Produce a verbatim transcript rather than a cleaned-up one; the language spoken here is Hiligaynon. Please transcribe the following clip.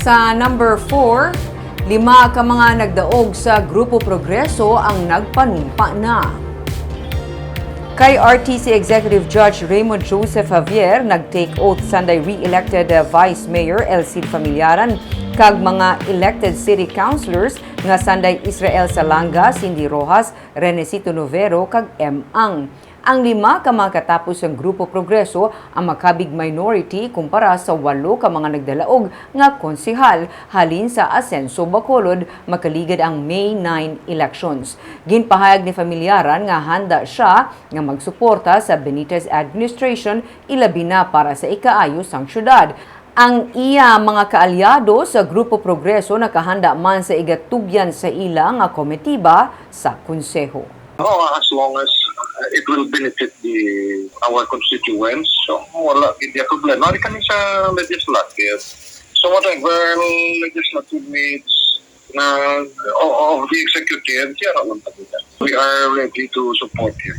Sa number four, lima ka mga nagdaog sa Grupo Progreso ang nagpanumpa na. Kay R T C Executive Judge Raymond Joseph Javier nag-take oath Sunday re-elected, uh, Vice Mayor Elcid Familiaran kag mga elected city councilors nga Sunday Israel Salanga, Cindy Rojas, Renesito Novero kag M. Ang. Ang lima ka mga katapos sang Grupo Progreso ang makabig minority kumpara sa walo ka mga nagdalaog nga konsehal halin sa Asenso, Bacolod, makaligad ang May nine elections. Ginpahayag ni Familiaran nga handa sia nga magsuporta sa Benitez administration, ilabi na para sa ikaayo sang syudad. Ang iya mga kaalyado sa Grupo Progreso nakahanda man sa igatugyan sa ila nga komitiba sa konseho. Oh, as long as uh, it will benefit the our constituents, so wala gid ya problema. Ari kami sa legislative. So whatever legislative needs na o- of the executive, siya ra man talaga. We are ready to support him.